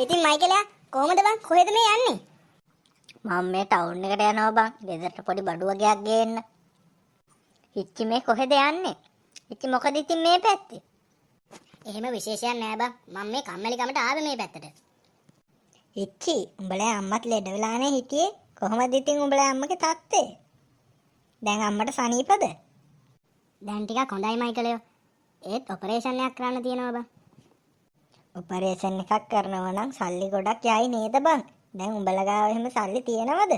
ඉතින් මයිකලයා කොහොමද බං කොහෙද මේ යන්නේ? මම මේ ටවුන් එකට යනවා බං. ගෙදරට පොඩි බඩු වගයක් ගේන්න. හිච්චි මේ කොහෙද යන්නේ? හිච්චි මොකද ඉතින් මේ පැත්තේ? එහෙම විශේෂයක් නෑ බං. මම මේ කම්මැලි කමට ආවේ මේ පැත්තට. හිච්චි උඹලා අම්මත් ලෙඩ වෙලානේ හිටියේ. කොහොමද ඉතින් උඹලා අම්මගේ තත්ත්වය? දැන් අම්මට සනීපද? දැන් ටිකක් හොඳයි මයිකලයෝ. ඒත් ඔපරේෂන් එකක් කරන්න තියෙනවා බං. ඔපරේෂන් එකක් කරනවා නම් සල්ලි ගොඩක් යයි නේද බං? දැන් උඹලා ගාව එහෙම සල්ලි තියෙනවද?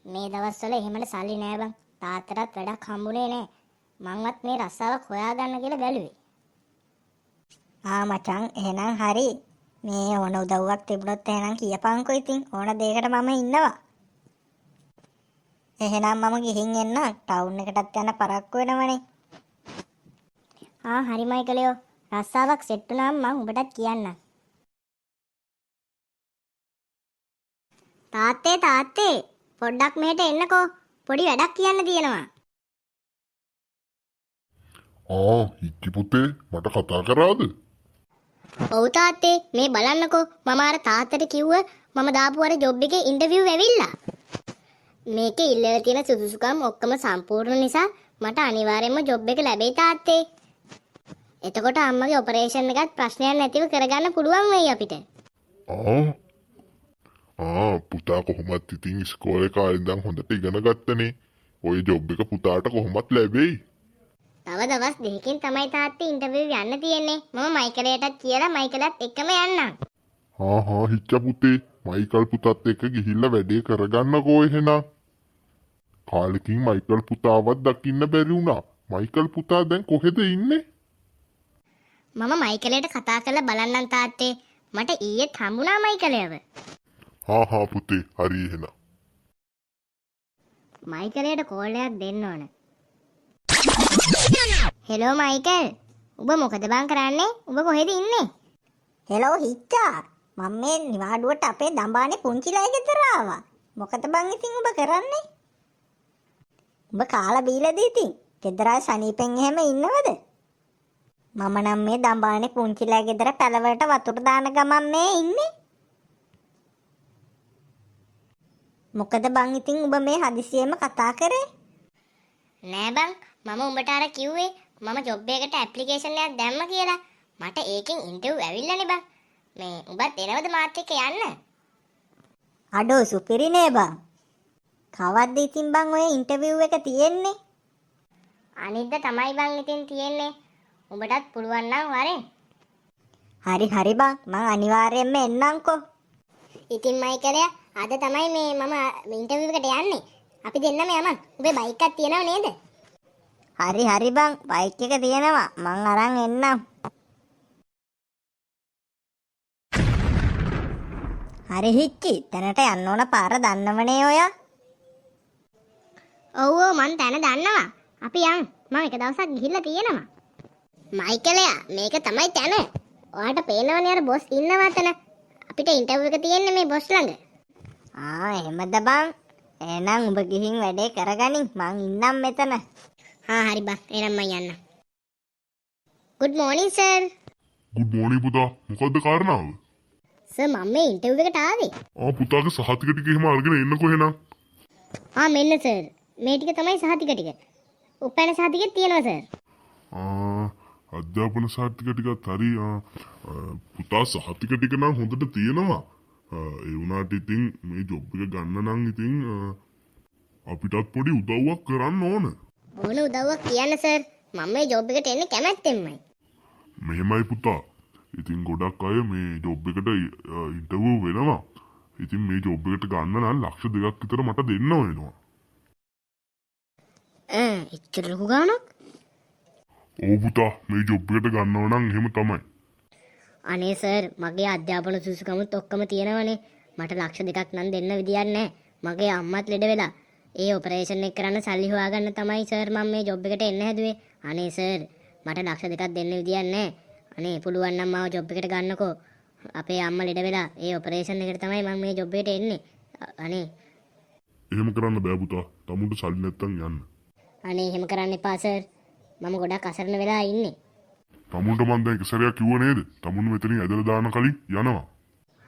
මේ දවස්වල එහෙමට සල්ලි නෑ බං. තාත්තටත් වැඩක් හම්බුනේ නෑ. මංවත් මේ රස්සාවක් හොයාගන්න කියලා බැලුවේ. ආ මචං එහෙනම් හරි. මේ ඕන උදව්වක් තිබුණොත් එහෙනම් කියපන්කෝ ඉතින් ඕන දෙයකට මම ඉන්නවා. එහෙනම් මම ගිහින් එන්නම්. ටවුන් එකටත් යන්න පරක්කු වෙනවනේ. ආ හරි මයිකලයෝ. රස්සාවක් සෙට් වුණාම මං උඹටත් කියන්නම්. තාත්තේ තාත්තේ පොඩ්ඩක් මෙහෙට එන්නකෝ. පොඩි වැඩක් කියන්න තියෙනවා. ආ හිච්චි පුතේ මට කතා කරාද? ඔව් තාත්තේ මේ බලන්නකෝ මම අර තාත්තට කිව්ව මම දාපු අර ජොබ් එකේ ඉන්ටර්විව් ඇවිල්ලා. මේකේ ඉල්ලලා තියෙන සුදුසුකම් ඔක්කොම සම්පූර්ණ නිසා මට අනිවාර්යයෙන්ම ජොබ් එක ලැබෙයි තාත්තේ. එතකොට අම්මගේ ඔපරේෂන් එකත් ප්‍රශ්නයක් නැතිව කරගන්න පුළුවන් වෙයි අපිට. ආ ආ පුතා කොහොමත් ඉතින් ඉස්කෝලේ කාලේ ඉඳන් හොඳට ඉගෙන ගත්තනේ. ඔය ජොබ් එක පුතාට කොහොමත් ලැබෙයි. තව දවස් දෙකකින් තමයි තාත්තේ ඉන්ටර්විව් යන්න තියෙන්නේ. මම මයිකලයටත් කියලා මයිකලත් එක්කම යන්නම්. හා හා හිච්චා පුතේ මයිකල් පුතත් එක්ක ගිහිල්ලා වැඩේ කරගන්නකෝ එහෙනම්. කාලෙකින් මයිකල් පුතාවත් දකින්න බැරි වුණා. මයිකල් පුතා දැන් කොහෙද ඉන්නේ? මම මයිකලයට කතා කරලා බලන්නම් තාත්තේ. මට ඊයේත් හම්බුණා මයිකලයව. හා හා පුතේ හරි එහෙනම්. මයිකලයට කෝල් එකක් දෙන්න ඕන. Hello Michael. උඹ මොකද බං කරන්නේ? උඹ කොහෙද ඉන්නේ? හෙලෝ හිච්චා. මම මේ නිවාඩුවට අපේ දඹානේ පුංචිලා ගෙදර ආවා. මොකද බං ඉතින් උඹ කරන්නේ? උඹ කාලා බීලාද ඉතින්? ගෙදර අය සනීපෙන් එහෙම ඉන්නවද? මම නම් මේ දඹානේ පුංචිලා ගෙදර පැලවලට වතුර දාන ගමන් මේ ඉන්නේ. මොකද බං ඉතින් උඹ මේ හදිසියෙම කතා කරේ? නෑ බං මම උඹට අර කිව්වේ මම ජොබ් එකකට ඇප්ලිකේෂන් එකක් දැම්ම කියලා. මට ඒකෙන් ඉන්ටර්විව් ඇවිල්ලානේ බං. මේ උඹත් එනවද මාත් එක්ක යන්න? අඩෝ සුපිරිනේ බං. කවද්ද ඉතින් බං ඔය ඉන්ටර්විව් එක තියෙන්නේ? අනිද්දා තමයි බං ඉතින් තියෙන්නේ. උඹටත් පුළුවන් නම් වරෙන්. හරි හරි බං මං අනිවාර්යයෙන්ම එන්නම්කෝ. ඉතින් මයිකලයා අද තමයි මේ මම ඉන්ටර්විව් එකට යන්නේ. අපි දෙන්නම යමන්. උඹේ බයික් එකක් තියෙනව නේද? හරි හරි බං බයික් එක තියෙනවා මං අරන් එන්නම්. හරි හිච්චි තැනට යන්න ඕන පාර දන්නවනේ ඔයා. ඔව් ඔව් මං තැන දන්නවා. අපි යන්. මං එක දවසක් ගිහිල්ලා තියෙනවා. මයිකලයා මේක තමයි තැන. ඔයාට පේනවනේ අර බොස් ඉන්නවා අතන. අපිට ඉන්ටර්විව් එක තියෙන්නේ මේ බොස් ළඟ. ආ එහෙමද බං? එහෙනම් උඹ ගිහින් වැඩේ කරගනින් මං ඉන්නම් මෙතන. හා හරි බං. එහෙනම් මං යන්නම්. Good morning sir. Good morning පුතා. මොකද්ද කාරණාව? සර් මම මේ ඉන්ටර්විව් එකට ආවේ. ආ පුතාගේ සහතික ටික එහෙම අරගෙන එන්නකෝ එහෙනම්. ආ මෙන්න සර්. මේ ටික තමයි සහතික ටික. උපැන්න සහතිකෙත් තියෙනවා සර්. ආ අධ්‍යාපන සහතික ටිකත් හරි. ආ පුතා සහතික ටික නම් හොඳට තියෙනවා. ඒ වුණාට ඉතින් මේ ජොබ් එක ගන්න නම් ඉතින් අපිටත් පොඩි උදව්වක් කරන්න ඕන. ඕන උදව්වක් කියන්න සර්. මම මේ ජොබ් එකට එන්නේ කැමැත්තෙන්මයි. මෙහෙමයි පුතා. ඉතින් ගොඩක් අය මේ ජොබ් එකට ඉන්ටර්විව් වෙනවා. ඉතින් මේ ජොබ් එකට ගන්න නම් ලක්ෂ දෙකක් විතර මට දෙන්න වෙනවා. ඈ එච්චර ලොකු ගාණක්? ඔව් පුතා මේ ජොබ් එකට ගන්නව නම් එහෙම තමයි. අනේ සර් මගේ අධ්‍යාපන සුදුසුකමුත් ඔක්කොම තියෙනවනේ. මට ලක්ෂ දෙකක් නම් දෙන්න විදියක් නැහැ. මගේ අම්මත් ලෙඩ වෙලා. ඒ ඔපරේෂන් එක කරන්න සල්ලි හොයාගන්න තමයි සර් මම මේ ජොබ් එකට එන්න හැදුවේ. අනේ සර් මට ලක්ෂ දෙකක් දෙන්න විදියක් නැහැ. අනේ පුළුවන් නම් මාව ජොබ් එකට ගන්නකෝ. අපේ අම්මා ලෙඩ වෙලා ඒ ඔපරේෂන් එකට තමයි මම මේ ජොබ් එකට එන්නේ. අනේ එහෙම කරන්න බෑ පුතා. තමුන්ට සල්ලි නැත්තම් යන්න. අනේ එහෙම කරන්න එපා සර්. මම ගොඩක් අසරණ වෙලා ඉන්නේ. තමුන්ට මං දැන් එක සැරයක් කිව්ව නේද? තමුන් මෙතනින් ඇදලා දාන කලින් යනවා.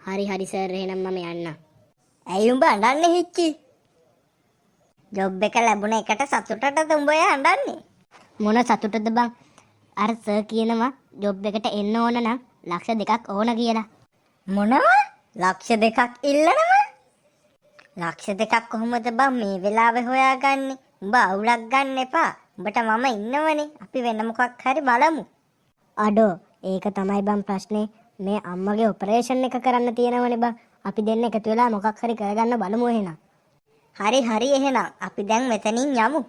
හරි හරි සර්, එහෙනම් මම යන්නම්. ඇයි උඹ අඬන්නේ හිච්චි? ජොබ් එක ලැබුණ එකට සතුටටද උඹ ඔය අඬන්නේ? මොන සතුටද බං? අර සර් කියනවා ජොබ් එකට එන්න ඕන නම් ලක්ෂ 2ක් ඕන කියලා. මොනවා? ලක්ෂ 2ක් ඉල්ලනවා? ලක්ෂ 2ක් කොහොමද බං මේ වෙලාවේ හොයාගන්නේ? උඹ අවුලක් ගන්න එපා. උඹට මම ඉන්නවනේ. අපි වෙන මොකක් හරි බලමු. අඩෝ, ඒක තමයි බං ප්‍රශ්නේ. මේ අම්මගේ ඔපරේෂන් එක කරන්න තියෙනවනේ බං. අපි දෙන්න එකතු වෙලා මොකක් හරි කරගන්න බලමු එහෙනම්. හරි හරි, එහෙනම් අපි දැන් මෙතනින් යමු.